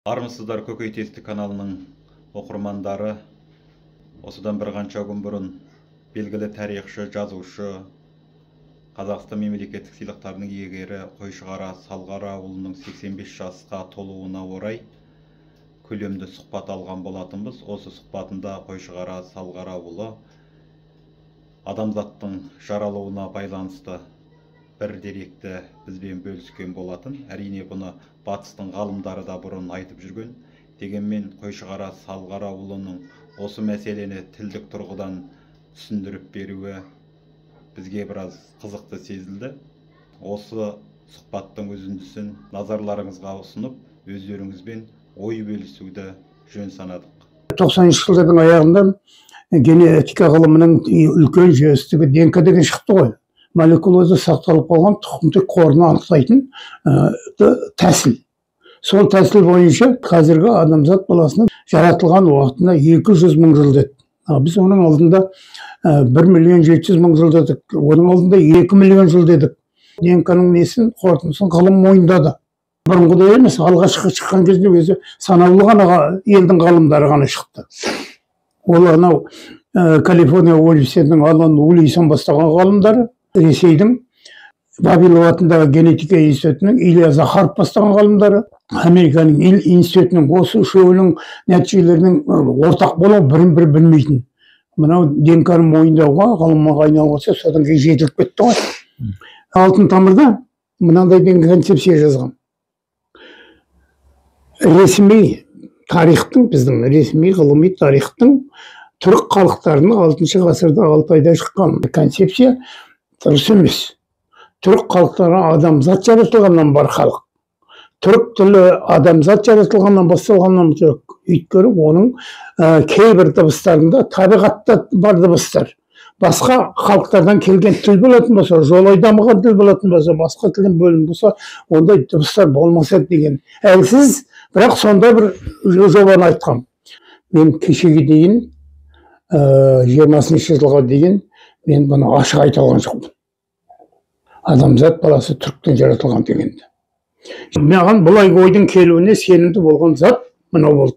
Армысыздар, Көкейтесті каналының оқырмандары! Осыдан бір қанша күн бұрын белгілі тарихшы, жазушы, Қазақстан мемлекеттік сыйлықтарының иегері Қойшығара Салғараұлының 85 жасқа толуына орай көлемді сұхбат алған болатынбыз. Осы сұхбатында Қойшығара Салғараұлы адамзаттың жаралуына байланысты бір деректі бізбен бөліскен болатын. Әрине, бұны батыстың ғалымдары да бұрын айтып жүрген. Дегенмен Қойшығара Салғараұлының осы мәселені тілдік тұрғыдан түсіндіріп беруі бізге біраз қызықты сезілді. Осы сұхбаттың үзіндісін назарларыңызға ұсынып, өздеріңізбен ой бөлісуді жөн санадық. 90 жылдардың аяғында генетика ғылымының үлкен жетістігі ДНК деген шықты ғой. Молекулада сақталып қалған тұқымдық қорын анықтайтын тәсіл. Сол тәсіл бойынша қазіргі адамзат баласының жаратылған уақытына 200 мың жыл деді. Біз оның алдында 1 миллион 700 мың жыл дедік, оның алдында 2 миллион жыл дедік. ДНК-ның несін, қорытындысын ғылым мойындады. Бұрынғыдай емес, алғашқы шыққан кезде өзі санаулы ғана елдің ғалымдары ғана шықты. Ол анау Калифорния университетінің Алан Улисон бастаған ғалымдары, Ресейдің Вавилов атындағы генетика институтының Илья Захаров бастаған ғалымдары, Американың институтының осы үшеуінің нәтижелерінің ортақ болуы бірін бірі білмейтін. Мынау ДНК-ны мойындауға, ғылымға айналуға содан кейін жетіліп кетті ғой. Алтын тамырда мынандай деген концепция жазған. Ресми тарихтың, біздің ресми ғылыми тарихтың түрік халықтарының 6 ғасырда Алтайда шыққан концепция дұрыс емес. Түрік халықтары адамзат жаратылғаннан бар халық. Түрік тілі адамзат жаратылғаннан басталғаннан түрік. Өйткені оның кейбір дыбыстарында табиғатта бар дыбыстар. Басқа халықтардан келген тіл болатын болса, жолай дамыған тіл болатын болса, басқа тілден бөлінген болса, ондай дыбыстар болмас еді деген. Әлсіз, бірақ сондай бір жобаны айтқан. Мен кешеге дейін, 20 жылға дейін мен бұны ашық айта алған жоқпын. Адамзат баласы түріктен жаратылған дегенді. Маған бұлай ойдың келуіне сенімді болған зат мынау болды.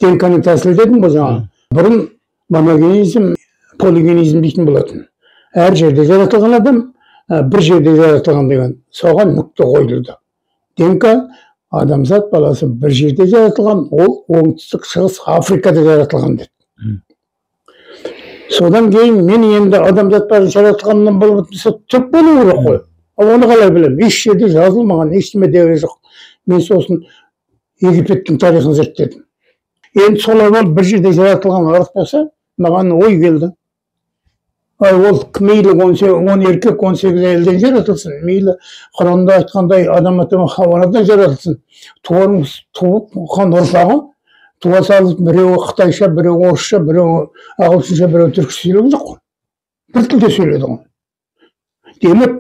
ДНК-ның тәсілі дедім ғой жаңа. Бұрын моногенизм, полигенизм дейтін болатын. Әр жерде жаратылған адам, бір жерде жаратылған деген. Соған нүкте қойылды. ДНК адамзат баласы бір жерде жаратылған, ол оңтүстік шығыс Африкада жаратылған деді. Содан кейін мен енді адамзат баласы жаратылғаннан болатын болса түрік болу керек қой. Ал оны қалай білемін? Еш жерде жазылмаған, ештеме дері жоқ. Мен сосын Египеттің тарихын зерттедім. Енді солай болып бір жерде жаратылған халық болса, маған ой келді. Ай, ол мейлі 10 еркек, 18 әйелден жаратылсын, мейлі Құранда айтқандай Адам ата мен Хауа анадан жаратылсын. Туып қан ұрпағы туа салып, біреуі қытайша, біреуі орысша, біреуі ағылшынша, біреуі түркше сөйлеген жоқ қой. Бір тілде сөйледі ғой. Демек,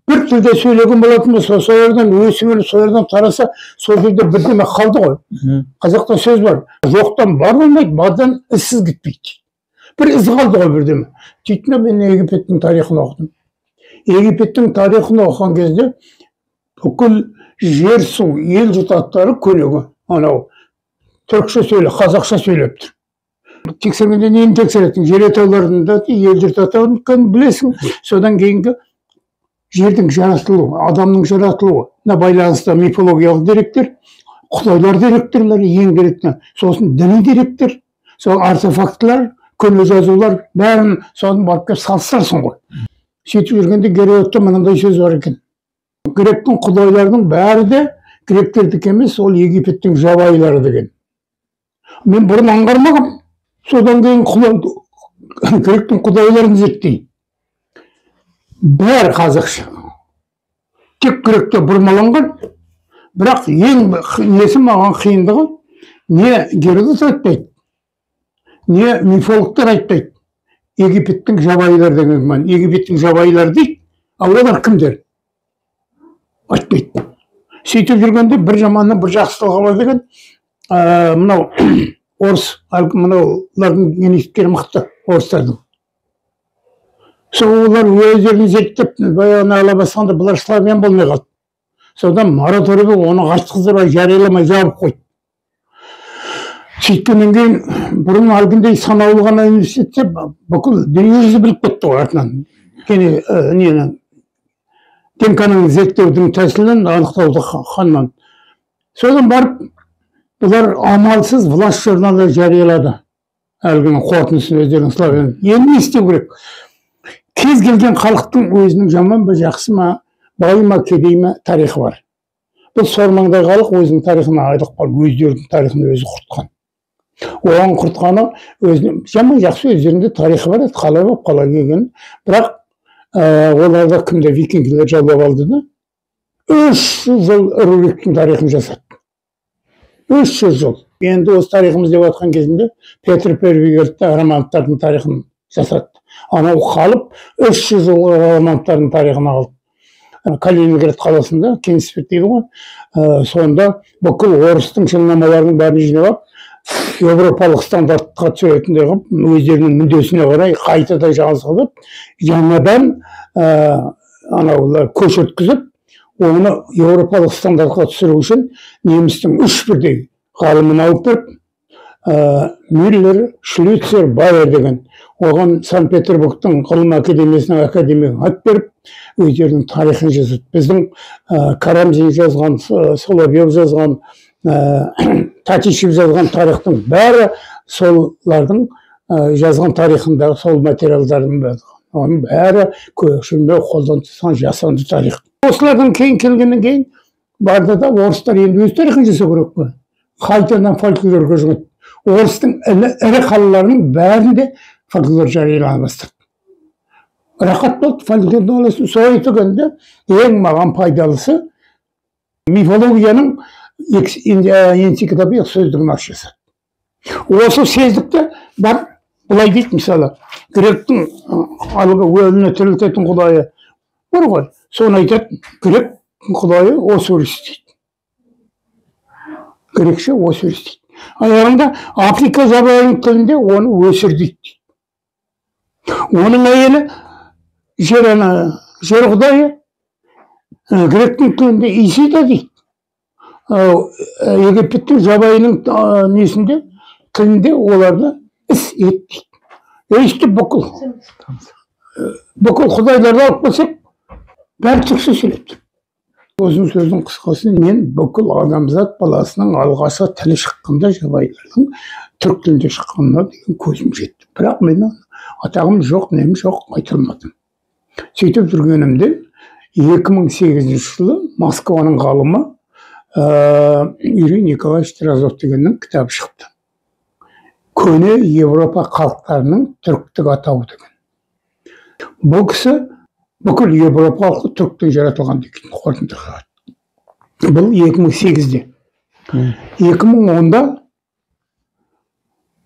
бір тілде сөйлеген болатын болса, солардан өсіп өніп, солардан тараса, сол жерде бірдеме қалды ғой. Қазақта сөз бар, жоқтан бар болмайды, бардан ізсіз кетпейді. Бір із қалды ғой бірдеме. Сөйтіп мен Египеттің тарихын оқыдым. Египеттің тарихын оқыған кезде бүкіл жер, су, ел жұрт аттары көнегі анау түрікше сөйле, қазақша сөйлеп тұр. Тексергенде нені тексеретін? Жер атауларын да, ел жұрт атауын білесің. Содан кейінгі жердің жаратылуы, адамның жаратылуына байланысты мифологиялық деректер, құдайлар деректерлері ең керекті, сосын діни деректер, сол артефактылар, көне жазулар, бәрін соны барып келіп салыстырасың ғой. Сөйтіп жүргенде Геродотта мынандай сөз бар екен. Гректің құдайларының бәрі де гректердікі емес, ол Египеттің жабайылары деген. Мен бұрын аңғармағам. Содан кейін гректің құдайларын зерттейін. Бәрі қазақша. Тек гректе бұрмаланған, бірақ ең несі маған қиындығы, не Геродот айтпайды, не мифологтар айтпайды. Египеттің жабайылары деген күмән. Египеттің жабайылары дейді, ал олар кімдер? Айтпайды. Сөйтіп жүргенде бір жаманның бір жақсылығы бар деген, мынау орыс, мынаулардың генетиктері мықты, орыстардың. Сол олар өздерін зерттеп, баяғыны ала бастағанда бұлар славян болмай қалды. Содан мораторий болып, оны айтқыздырмай, жарияламай жабып қойды. Сөйткеннен кейін бұрын әлгіндей санаулы ғана университетте бүкіл дүниежүзі біліп кетті ғой артынан. Нені ДНК-ның зерттеудің тәсілін анықтауды қаннан. Содан барып бұлар амалсыз «Власть» журналы жариялады әлгінің қорытындысын, өздерінің славян. Енді не істеу керек? Кез келген халықтың өзінің жаман ба, жақсы ма, бай ма, кедей ма, тарихы бар. Бұл сормаңдай халық өзінің тарихына айырылып қалып, өздерінің тарихын өзі құртқан. Оған құртқаны өзінің жаман жақсы өздерінде тарихы бар еді, қалай болып қалай келген. Бірақ оларда кімде викингілер жаулап алды да 300 жыл Рюриктің тарихын жасады. 300 жыл. Енді осы тарихымыз деп жатқан кезінде Петр Первый келді де романовтардың тарихын жасады. Анау қалып 300 жыл романовтардың тарихын алды. Калининград қаласында, Кенигсберг дейді ғой, сонда бүкіл орыстың жылнамаларының бәрін жинап алып, еуропалық стандартқа түсіретіндей қылып, өздерінің мүддесіне қарай қайтадан жазғызып, жаңадан анаулар көш өткізіп, оны еуропалық стандартқа түсіру үшін немістің 3 бірдей ғалымын алып беріп, Мюллер, Шлюцер, Байер деген, оған Санкт-Петербургтың ғылым академиясының академигін алып беріп, өздерінің тарихын жазады. Біздің Карамзин жазған, Соловьев жазған, Татищев жазған тарихтың бәрі солардың жазған тарихындағы сол материалдардың бәрі. Оның бәрі көшірме, қолдан жасаған жасанды тарих. Осылардан кейін келгеннен кейін барды да орыстар енді өз тарихын жасау керек қой. Қайтадан фольклорға жүгінді. Орыстың ірі қалаларының бәрінде фольклор жариялана бастады. Рахат болды, фольклорды аласың. Солай түгенде ең маған пайдалысы мифологияның энциклопедиялық сөздігін ашып жасады. Осы сөздікте бар, былай дейді, мысалы, гректің әлгі өліні тірілтетін құдайы бар ғой, соны айтады, грек құдайы Осурис дейді. Грекше Осурис дейді. Аяғында Африка жабайының тілінде оны өсір дейді. Оның әйелі жер ана, жер құдайы, гректің тілінде Исида дейді. Египеттің жабайының несінде, тілінде оларды іс ет дейді. Өйстіп бүкіл құдайларды алып келсек, бәрі түркше сөйлеп. Ұзын сөздің қысқасы, мен бүкіл адамзат баласының алғашқы тілі шыққанда жабайылардың түрік тілінде шыққанына деген көзім жетті. Бірақ менің атағым жоқ, нем жоқ, айта алмадым. Сөйтіп жүргенімде 2008 жылы Москваның ғалымы Юрий Николаевич Дроздов дегеннің кітабы шықты. Көне Европа халықтарының түріктік атауы деген. Бұл кісі бүкіл Европа халқы түріктен жаратылған деген қорытынды шығарды. Бұл 2008-де. 2010-да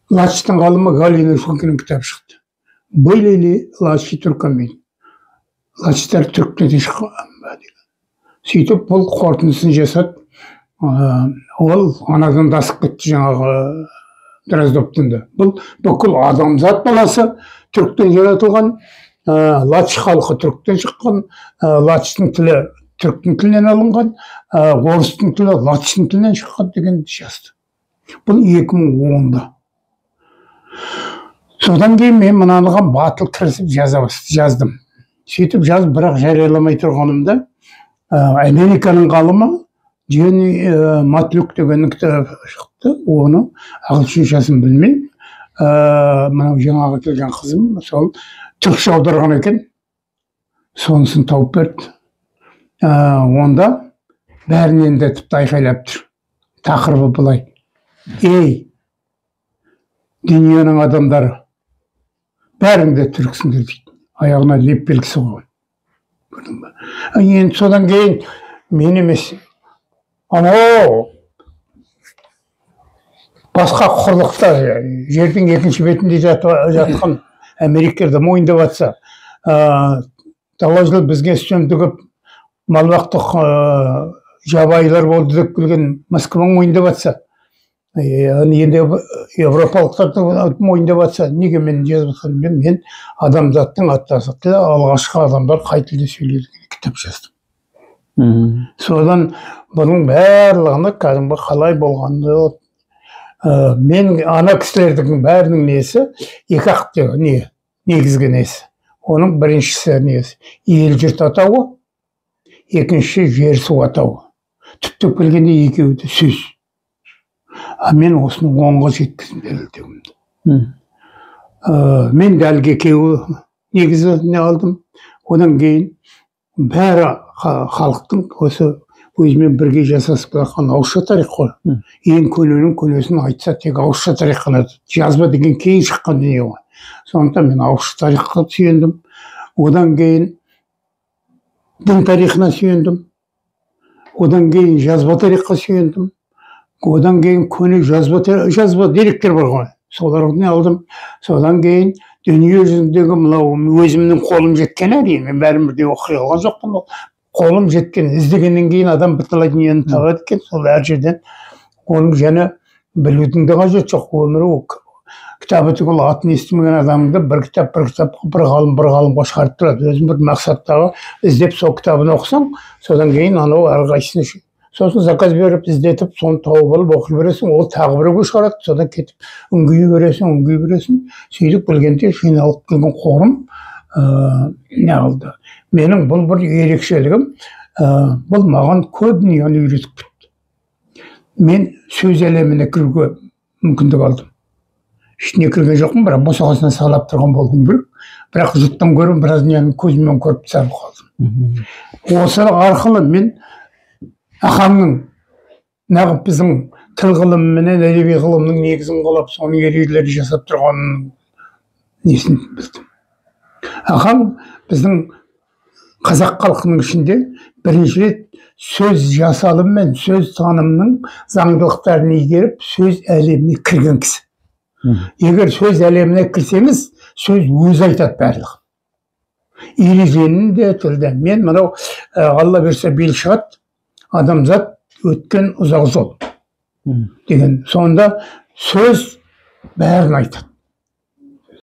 Лачтың ғалымы Галина Шункиның кітабы шықты. Были ли лачи түрками? Лачтар түріктен шыққан ба деген. Сөйтіп бұл қорытындысын жасады. Ол анадан да асып кетті жаңағы Дроздовтың да. Бұл бүкіл адамзат баласы түріктен жаратылған, лач халқы түріктен шыққан, лачтың тілі түріктің тілінен алынған, орыстың тілі лачтың тілінен шыққан деген жазды. Бұл 2010-да. Содан кейін мен мынаныға батыл кірісіп жаздым. Сөйтіп жазып, бірақ жарияламай тұрғанымда Американың ғалымы Дженни Матлюк дегеннің кітабы шықты. Оны ағылшыншасын білмеймін. Мынау жаңағы келген қызым сол түркше аударған екен. Сонысын тауып берді. Онда бәрінен де тіпті айқайлап тұр. Тақырыбы былай: ей, дүниенің адамдары, бәрің де түріксіңдер дейді. Аяғына леп белгісі қойған. Көрдің бе? Енді содан кейін мен емес, анау басқа құрлықта, жердің екінші бетінде жатқан Америкаларды мойындап жатса, талай жыл бізге үстемдік қылып, малбақтық жабайылар болды деп келген Москва мойындап жатса, енді европалықтар мойындап жатса, неге мен жазып жатқаным? Мен адамзаттың атасы тілі, алғашқы адамдар қай тілде сөйледі деген кітап жаздым. Содан бұның барлығына кәдімгі қалай болғанды Мен ана кісілердің бәрінің несі екі ақ не негізгі несі. Оның біріншісі несі ел жұрт атауы, екіншісі жер су атауы. Түптеп келгенде екеуі де сөз. А мен осыны 10-ға жеткізіп дәлелдегімді. Мен дәл екеуі негізі не алдым. Одан кейін бәрі халықтың осы өзімен бірге жасасып келе ауызша тарих қой. Ең көненің көнесін айтса тек ауызша тарих қана, жазба деген кейін шыққан дүние ғой. Сондықтан мен ауызша тарихқа сүйендім. Одан кейін дін тарихына сүйендім. Одан кейін жазба тарихқа сүйендім. Одан кейін көне жазба деректер бар ғой, соларды алдым. Содан кейін дүние жүзіндегі мынау өзімнің қолым жеткен, әрине мен бәрін бірдей оқи алған жоқпын, қолым жеткен іздегеннен кейін адам бірталай дүниені табады екен. Сол әр жерден оның және білудің де қажеті жоқ. Өмірі кітабы түгіл атын естімеген адамды бір кітап бір кітап бір ғалым бір ғалымға шығарып тұрады. Өзің бір мақсаттағы іздеп сол кітабын оқысаң, содан кейін анау әрқайсысын сосын заказ беріп іздетіп соны тауып алып оқи бересің, ол тағы біреуге шығарады, содан кетіп үңгей бересің, үңгей бересің. Сөйтіп білгенде жиналып келген қорым не қылды. Менің бұл бір ерекшелігім, бұл маған көп дүниені үйретіп кетті. Мен сөз әлеміне кіруге мүмкіндік алдым. Ішіне кірген жоқпын, бірақ босағасынан сағалап тұрған болдым керек. Бірақ жұрттан гөрі біраз дүниені көзіммен көріп тастап қалдым. Осы арқылы мен Ахаңның нағып біздің тіл ғылымы менен әдеби ғылымның негізін қалап, соның ережелерін жасап тұрғанын несін білдім. Ахаң біздің қазақ халқының ішінде бірінші рет сөз жасалым мен сөз танымның заңдылықтарын игеріп, сөз әлеміне кірген кісі. Егер сөз әлеміне кірсеңіз, сөз өзі айтады барлығын. Ереженің де тілді. Мен мынау Алла берсе бел шығады, адамзат өткен ұзақ жол деген. Сонда сөз бәрін айтады.